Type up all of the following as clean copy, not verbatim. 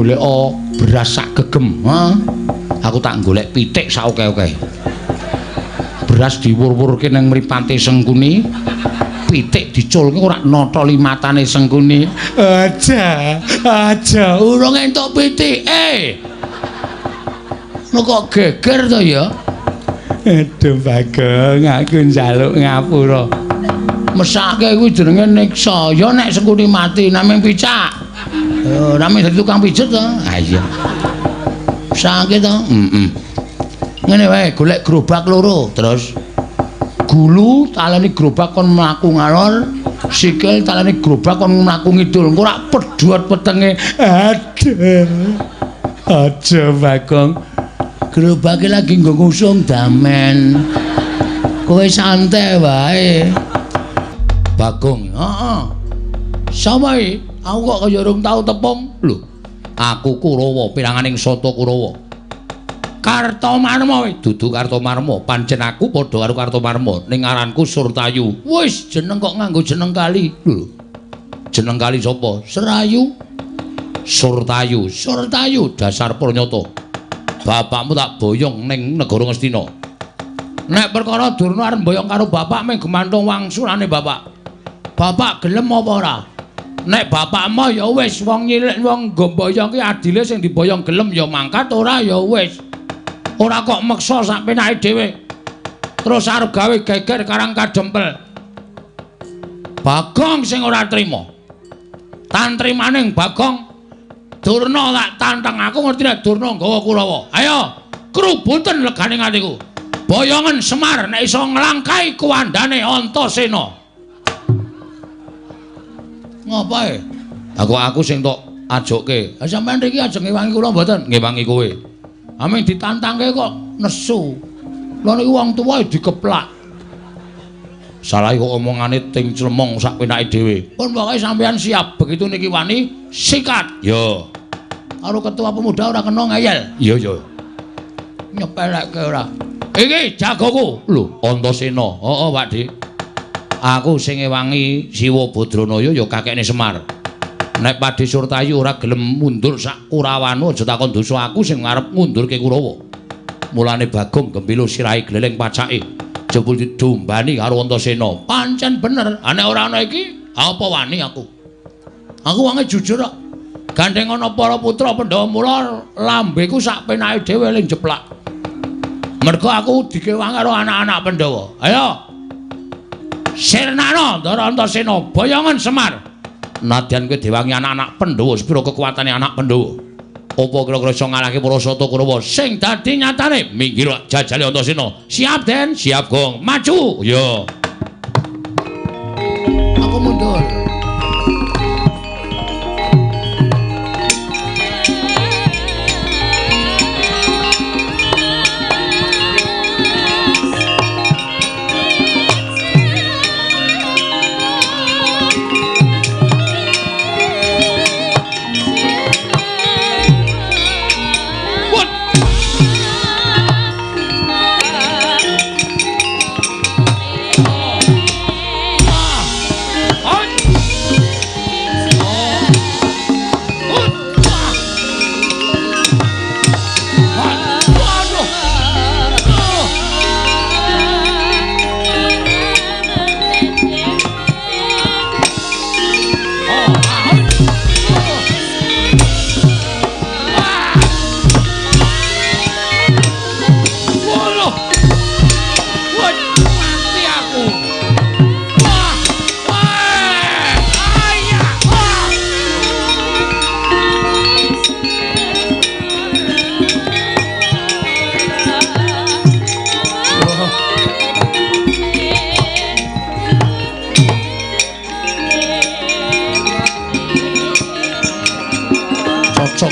Golek beras sak gegem, ha? Aku tak golek pitik sak oke-oke. Beras diwur-wurke nang mripate Sengkuni, pitik diculke ora notoli matane Sengkuni. Aja, aja urung entuk pitik. Lho kok geger to ya? Aduh Bagong, aku njaluk ngapura. Mesake kuwi jenenge niksa. Ya nek Sengkuni mati namung picak. Namung dadi tukang pijet to. Ha iya. Mesake to? Heeh. Ngene wae, golek gerobak loro, terus gulu taleni gerobak kon mlaku ngalor, sikil taleni gerobak kon mlaku ngidul. Engko rak pedhot wetenge. Aduh. Aja Bagong. Gerobake lagi nggo ngusung damen. Kowe santai wae. Bagong, heeh. Sapa iki? Aku kok kaya urung tau tepung. Lho, aku Kurawa, piranganing Sata Kurawa. Kartomarma kowe, dudu Kartomarma. Pancen aku padha karo Kartomarma, ning aranku Surtayu. Wis, jeneng kok nganggo jeneng kali. Lho. Jeneng kali sapa? Serayu. Surtayu, Surtayu dasar pranyata. Bapakmu tak boyong ning negara Ngastina. Nek perkara Durna arep mboyong karo bapak mung gumantung wangsulane bapak. Bapak gelem apa ora? Nek bapakmu ya wis wong nyilik wong nggo mboyong ki adile sing diboyong gelem ya mangkat, ora ya wis. Ora kok meksa sak penake dhewe. Terus arep gawe geger karang kadempel. Bagong sing ora trima. Tantrimaning Bagong Durna tak tantang, aku ngerti nek Durna nggawa Kurawa. Ayo, krubuten legane atiku. Boyongen Semar nek iso nglangkai kuwandane Antasena. Ngopo e? Aku sing tok ajokke. Ha sampean mriki ajeng ngewangi kula mboten? Ngewangi kowe. Aming ditantangke kok nesu. Lha niku wong tuwa dikeplak. Salah kok omongane ting clemong sak penake dhewe. Pun pokoke sampean siap, begitu niki wani sikat. Yo. Karo ketua pemuda ora kena ngeyel. Iya iya. Nyepelekke ora. Iki jagoku. Lho, Antasena. Heeh, Pak Dik. Aku sing ngewangi Siwa Badranaya ya kakekne Semar. Nek Pakde Surtayu ora gelem mundur sak Kurawanu aja takon dosa aku sing arep ngundurke Kurawa. Mulane Bagong gembilo sirahe gleleng pacake. Jebul didombani karo Antasena. Pancen bener. Nek ora ana iki, apa wani aku? Aku wonge jujur kok. Gandeng ana para putra Pandhawa mula lambeku sak penake dhewe ling jeplak. Mergo aku dikewangi karo anak-anak Pandhawa. Ayo. Sirnana Ndara Antasena, boyongen Semar. Nadyan kowe diwangi anak-anak Pandhawa, sepira kekuatane anak Pandhawa? Apa kira-kira iso ngalahke para Sata Kurawa? Sing dadi nyatane minggir jajale Antasena. Siap, Den? Siap, Gong. Maju. Ya. Aku mundur.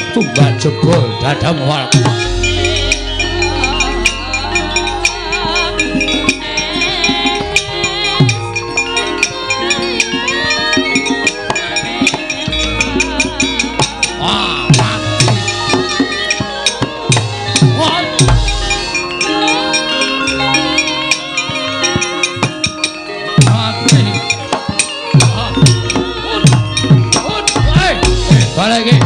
Tumbak jebol dadamu wal. Balik iki.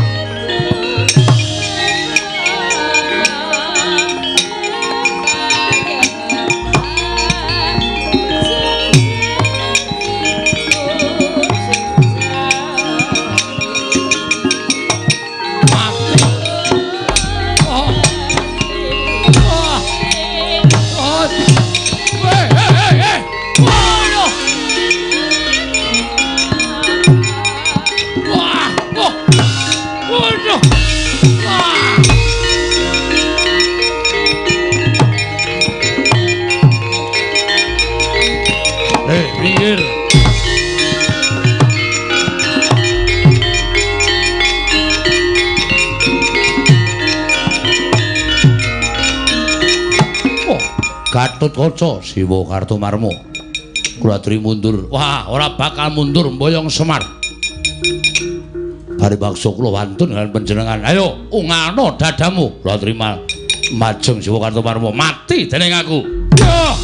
Gatotkaca Siwa Kartomarma. Kula mundur. Wah, ora bakal mundur mboyong Semar. Bari bakso kula wantun dengan panjenengan. Ayo, ungano dadamu. Kula terima majeng Siwa Kartomarma mati dening aku. Ya.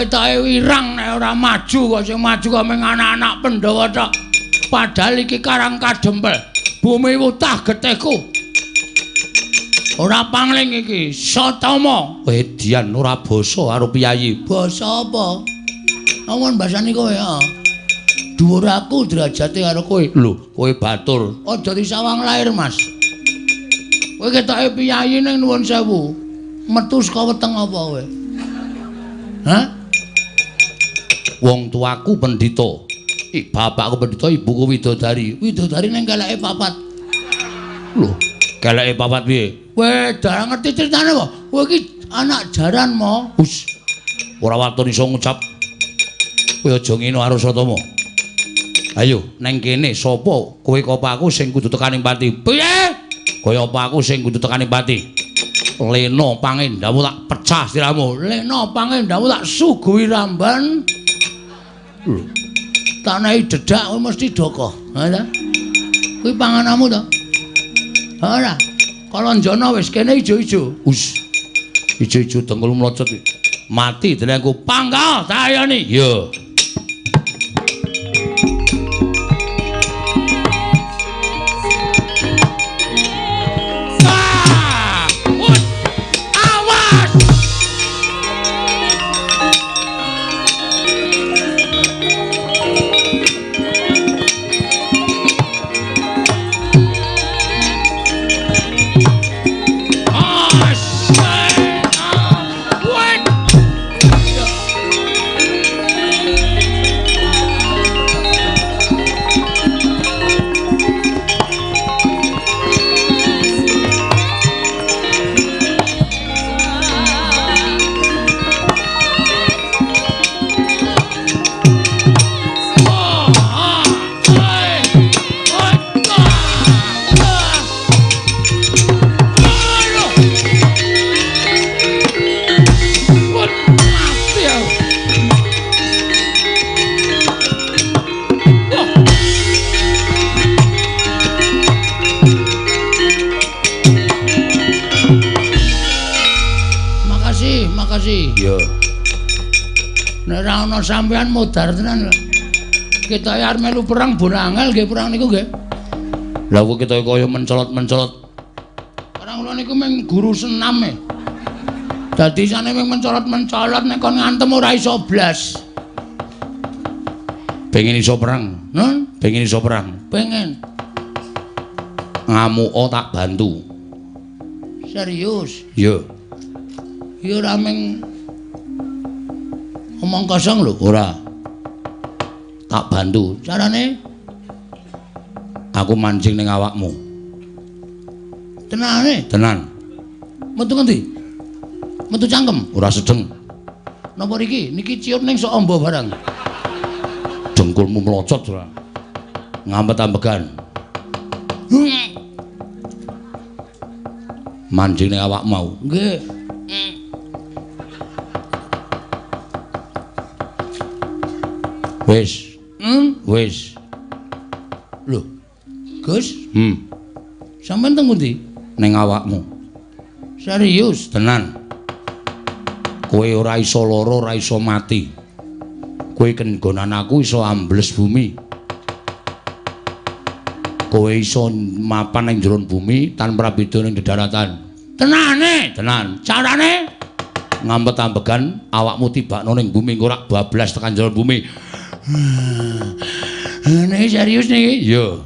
Ketoke wirang nek ora maju kok sing maju kok mung anak-anak Pandhawa tok. Padahal iki karang kadempel. Bumi wutah getihku. Ora pangling iki, Satama. Edian ora basa karo piyayi. Basa apa? Awan basane kowe ya. Dhuwur aku derajate karo kowe. Lho, kowe batur. Aja disawang lair, Mas. Kowe ketoke piyayi ning nuwun sewu. Metu saka weteng apa kowe? Hah? Wong tuaku pendhita. Bapakku pendhita, ibuku widodari. Widodari ning keleke papat. Lho, keleke papat piye? Kowe darah ngerti critane apa? Kowe iki anak jaran mo. Hus. Ora waton iso ngucap. Kowe aja ngene karo Satama. Ayo, neng kene sapa kowe apa aku sing kudu tekaning pati? Piye? Kaya apa aku sing kudu tekaning pati? Lena pangendamu tak pecah siramu. Lena pangendamu tak suguhi ramban. Lho. Tanahi dedak kowe mesti doko. Ha ta? Kuwi panganamu to? Ora. Kalanjana wis kene ijo-ijo. Us. Ijo-ijo dengkul mlocot. Mati dening pangkal tayoni. Ya. Sampean modar tenan. Kita arep melu perang borangel nggih perang niku nggih. Lah kok kita kaya mencolot-mencolot. Perang kula niku mung guru senam e. Dadi isane mung mencolot-mencolot nek kon ngantem ora iso blas. Pengen iso perang, nun? Pengen iso perang. Pengen. Ngamuka tak bantu. Serius? Iya. Ya ora mung omong kosong lho, ora. Tak bantu. Carane aku mancing ning awakmu. Tenane? Tenan. Metu ngendi? Metu cangkem? Ora sedeng. Napa riki? Niki ciut ning sok amba barang. Dengkulmu mlocot ora. Ngampet-ambegan. Mancing ning awakmu mau. Nggih. Wis. Wis. Lho. Gus? Sampeyan teng pundi? Ning awakmu. Serius? Tenan. Kowe ora iso lara, ora iso mati. Kowe kenggonan aku iso ambles bumi. Kowe iso mapan ning jero bumi tanpa beda ning dedaratan. Tenane? Tenan. Carane? Ngampet-ambegan awakmu tibakno ning bumi engko rak bablas tekan jero bumi. Niki serius niki? Iya.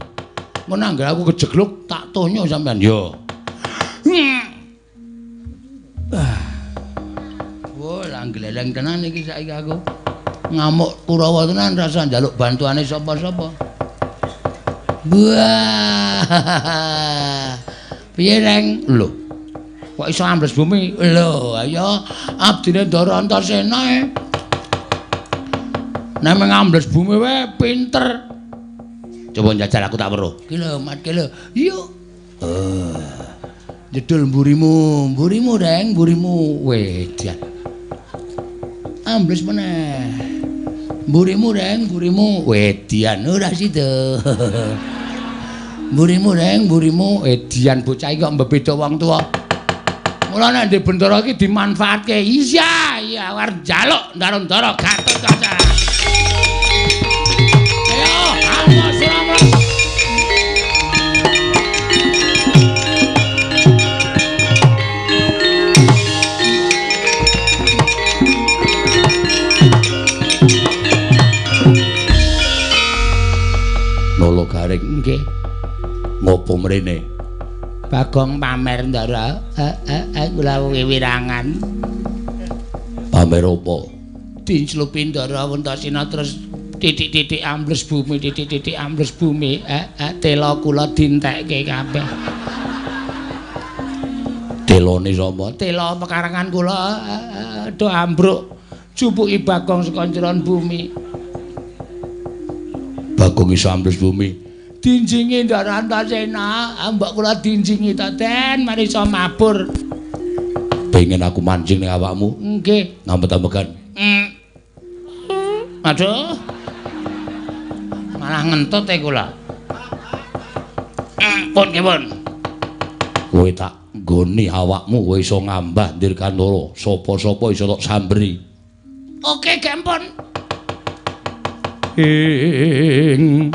Mun anggere aku kejegluk tak tonyo sampean. Iya. Wah, lah gleleng tenan iki saiki aku. Ngamuk Kurawa tenan rasa njaluk bantuane sapa-sapa. Wah. Piye, Reng? Lho. Kok iso ambles bumi? Lho, ayo abdine Ndara Antasena. Nek ngambles bumi wae pinter. Coba njajal aku tak weruh. Ki lho, Mat, ki lho. Yuk. Jedul mburimu, mburimu Reng, mburimu. Wedan. Ambles meneh. Mburimu Reng, mburimu. Wedian ora sida. Mburimu Reng, mburimu. Edian bocah iki kok mbebeda wong tuwa. Mula nek ndek bendara iki dimanfaatke. Iya, iya arep njaluk Ndara-ndara Gatotkaca. Ayo, amos amos. Nolo garing nggih. Ngopo mrene? Bagong pamer Ndara, kula wiwirangan. Pamer apa? Dinclupi Ndara Antasena terus titik-titik ambles bumi, titik-titik ambles bumi. Tela kula dintekke kabeh. Telone sapa? Tela pekarangan kula do ambruk. Jupuki Bagong saka njeron bumi. Bagong iso ambles bumi. Dinjingi Ndara Antasena, mbok kula dinjingi to, Den, mari iso mabur. Pengen aku mancing ning awakmu? Nggih. Ngampet-ambekan. Aduh. Malah ngentut e kula. Pun nggih, pun. Kowe tak nggoni awakmu kowe iso ngambah Dirgantara, sapa-sapa iso tok samberi. Oke, gempon. Ing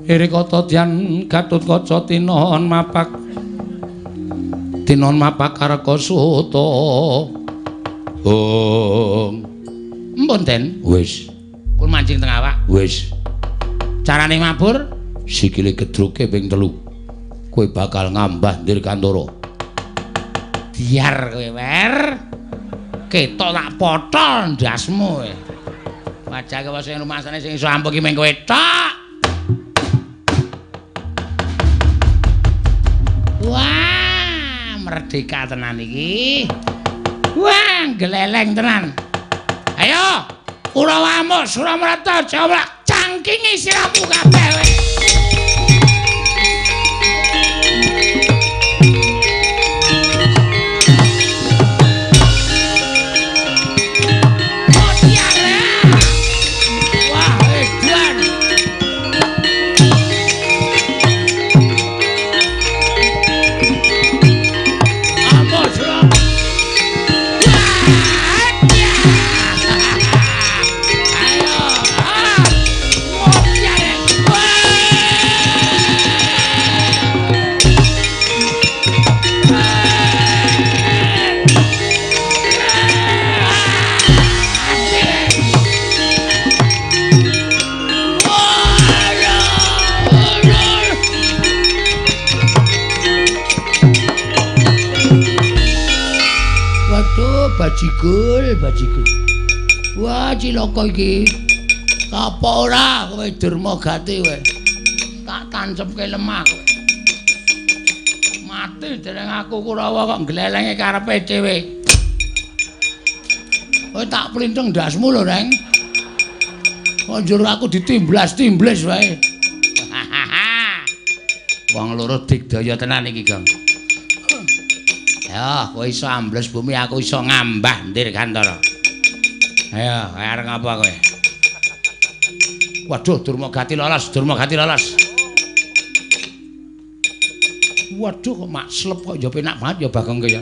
Erikata Dyan Gatotkaca tinon mapak tinon mapak Karaka Suta. Hong. Mpun, Den. Wis. Pun mancing teng awak. Wis. Carane mabur sikile gedruke ping 3. Kowe bakal ngambah Dirgantara. Biar kowe, Wer. Ketok tak potol ndasmu kowe. Wajah kowe sing rumasane sing iso ampuh ki mung kowe tok. Wah, merdeka tenan iki. Wah, gleleng tenan. Ayo, Kurawa amuk Suramrata jawab cangkingi siramu kabeh kowe. Bajigul, bajigul. Wah, cilaka iki. Apa ora kowe Durmagati kowe? Tak tancepke lemah kowe. Mati dereng aku Kurawa kok glelenge karepe dhewe. Kowe tak plintheng ndasmu lho, Reng. Kok njur aku ditimblas-timblis wae. Wong loro digdaya tenan iki, Gong. Ya, kowe iso ambles bumi, aku iso ngambah Dirgantara. Ayo, arep ngapa kowe? Waduh, Durmagati lolos, Durmagati lolos. Waduh, kok makslep kok ya penak banget ya Bagong ya.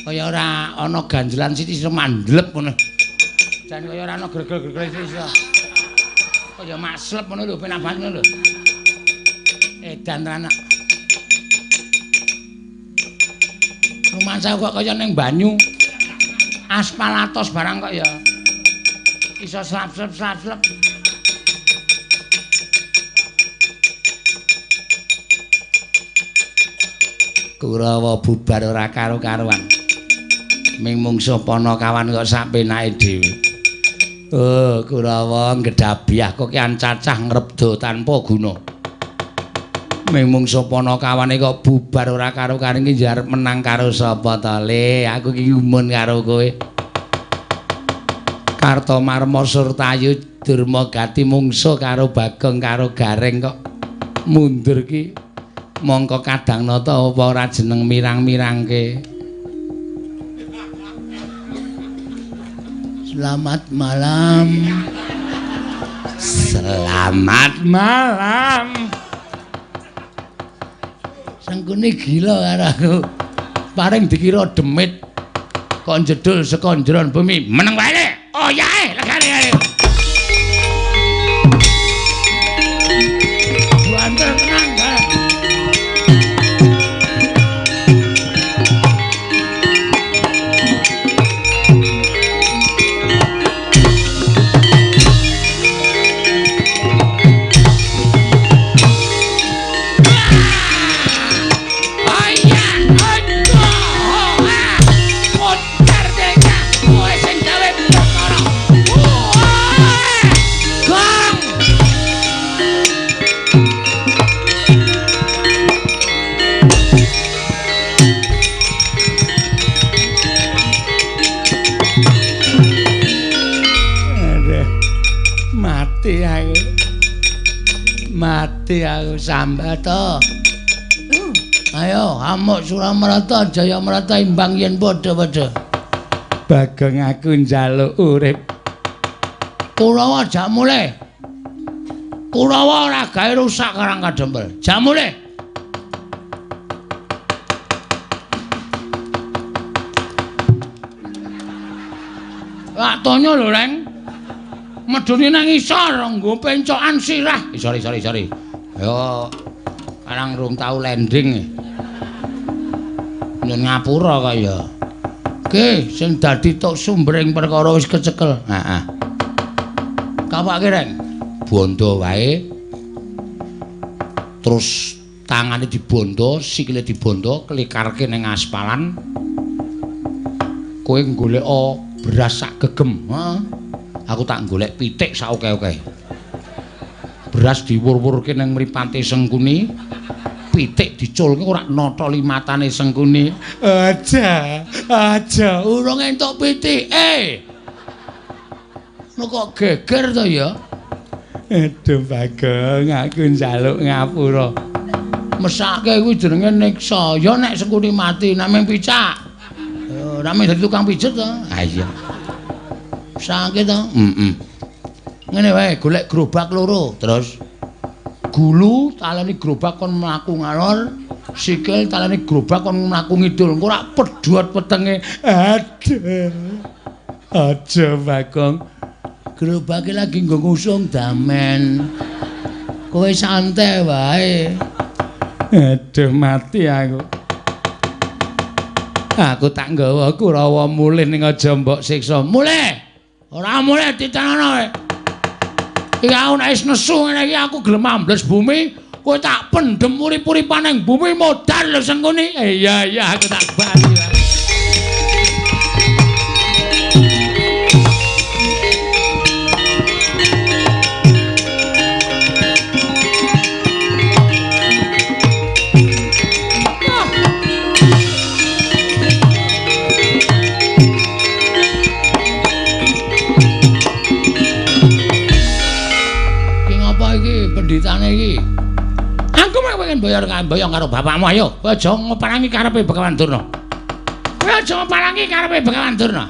Kaya ora ana ganjelan sithik iso mandlep ngono. Jan kaya ora ana gregel-gregel sithik iso. Kaya makslep ngono lho, penak banget ngono lho. Edan tenan. Rumangsa kok kaya ning banyu. Aspal atos barang kok ya. Iso slap-slap slap-slap. Kurawa bubar ora karo-karuan. Ming mungsuh Panakawan kok sak penake dhewe. Oh, Kurawa ngedhabiah kok kian cacah ngrebda tanpa guna. Ming mungsuh Panakawane kok bubar ora karo-karuan iki arep menang karo sapa to, Le? Aku iki gumun karo kowe. Kartomarma Surtayu Durma Gati mungsuh karo Bagong karo Gareng kok mundur ki. Mongko kadang nata apa ora jeneng mirang-mirangke. Selamat malam. Selamat malam. Sengkuni gila karo aku. Paring dikira demit. Kok jedul saka njeron bumi. Meneng wae le. Oh yae, legane ae. Banter tenan. Mati aku sambat to. Ayo amuk Suramarta Jayamarta imbang yen padha-padha. Bagong aku njaluk urip. Kurawa jak mulih. Kurawa ora gawe rusak Karang Kadempel. Jak mulih. Lak tonyo lho, Reng. Medune nang isor nggo pencokan sirah. Sorry, sorry, sorry. Yo karang rung tau landing. Nyun ngapura kaya. Oke, sing dadi tok sumbering perkara wis kecekel. Heeh. Kapake, Reng. Bondo wae. Terus tangane dibondo, sikile dibondo, klikarke ning aspalan. Kowe goleka beras sak gegem. Heeh. Aku tak golek pitik sak oke-oke. Beras diwur-wurke ning mripate Sengkuni, pitik diculke ora notoli matane Sengkuni. Aja, aja urung entuk pitik. No kok geger to ya? Aduh Bagong, aku njaluk ngapura. Mesake kuwi jenenge niksa. Ya nek Sengkuni mati, nek mung picak. Ora mung dadi tukang pijet to. Ha iya. Sakit to? Heeh. Ngene wae, golek gerobak loro. Terus gulu taleni gerobak kon mlaku ngalor, sikil taleni gerobak kon mlaku ngidul. Engko rak pedhot wetenge. Aduh. Aja Bagong. Gerobake lagi nggo ngusung damen. Kowe santai wae. Aduh mati aku. Aku tak nggawa Kurawa mulih ning aja mbok siksa. Mulih. Ora mulih ditanono kowe. Iki aku nek wis nesu ngene iki aku gelem ambles bumi, kowe tak pendhem urip-uripan ning bumi modar lho Sengkuni. Iya iya aku tak bali. Pendhitane iki. Aku mek pengen boyong karo bapakmu ayo. Kowe aja ngeparangi karepe Begawan Durna. Kowe aja ngeparangi karepe Begawan Durna.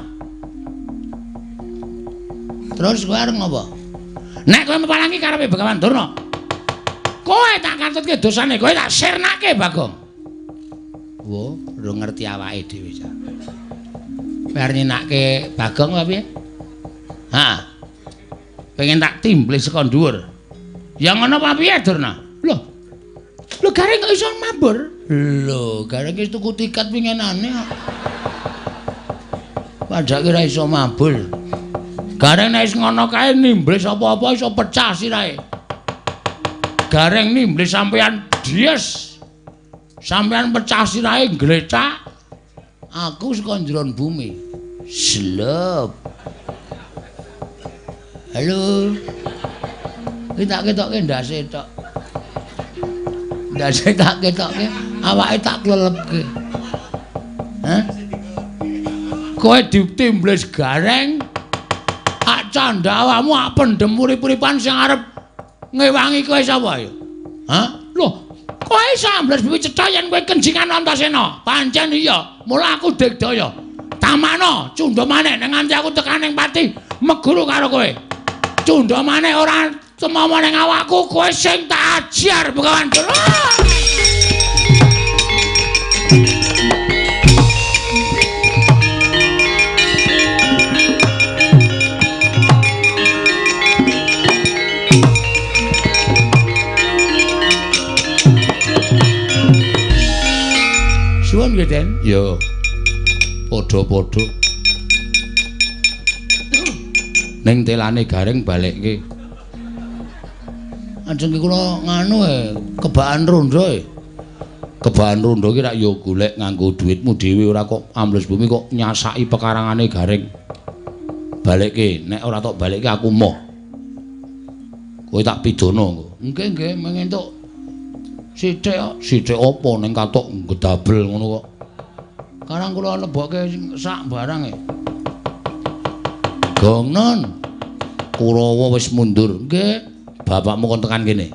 Terus kowe arep ngopo? Nek kowe ngeparangi karepe Begawan Durna, kowe tak katutke dosane, kowe tak sirnake Bagong. Wo, ora ngerti awake dhewe ta. Kowe arep nyenake Bagong apa piye? Ha. Pengen tak timblis saka dhuwur. Ya ngono apa piye, Durna? Loh. Lho Gareng kok iso mabur? Lho, Gareng wis tuku tiket winginane kok. Padake ora iso mabur. Gareng nek wis ngono kae nimblis apa-apa iso pecah sirahe. Gareng nimblis sampean dies. Sampean pecah sirahe glecak. Aku saka njeron bumi. Slep. Halo. Iki tak ketokke ndase tok. Ndase tak ketokke, awake tak klelepke. Hah? Kowe ditimblis Gareng. Ak candha awakmu ak pendhem urip-uripan sing arep ngewangi kowe sapa ya? Hah? Loh, kowe iso ambles bumi cetha yen kowe kenjingan Antasena. Pancen iya, mula aku digdaya. Tamano, cundha maneh nek nganti aku tekan ning pati meguru karo kowe. Cundha maneh ora tumawa ning awakku, kowe sing tak ajar Begawan Durna. Suwun nggih, Den. Ya. Padha-padha. Ning telane Gareng balekke. Ajeng kula nganu kebaan rondo e. Kebaan rondo ki rak ya golek nganggo dhuwitmu dhewe ora kok ambles bumi kok nyasaki pekarangane Gareng. Balekke, nek ora tok balekke aku moh. Kowe tak pidana engko. Nggih, nggih, mengentuk sithik kok. Sithik apa ning katok gedabel ngono kok. Karang kula lebokke sak barang e. Gongnon. Kurawa wis mundur. Nggih. Bapakmu kon tekan kene.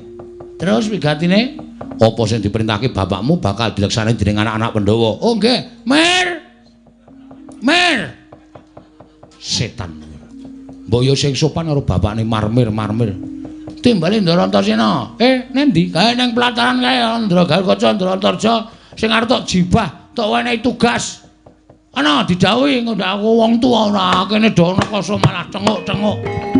Terus wigatine apa sing diperintahke bapakmu bakal dilaksanani dening anak-anak Pandhawa. Oh nggih. Mer. Mer. Setan. Mbok yo sing sopan karo bapakne marmir-marmir. Timbale Ndara Antasena. Neng ndi? Kae nang pelataran kae Ndra Garukaca Ndra Antarja sing arep tok jibah, tok wenehi tugas. Ana didhawuhi ngundhak aku wong tuwa ora kene do rekoso malah cenguk-cenguk.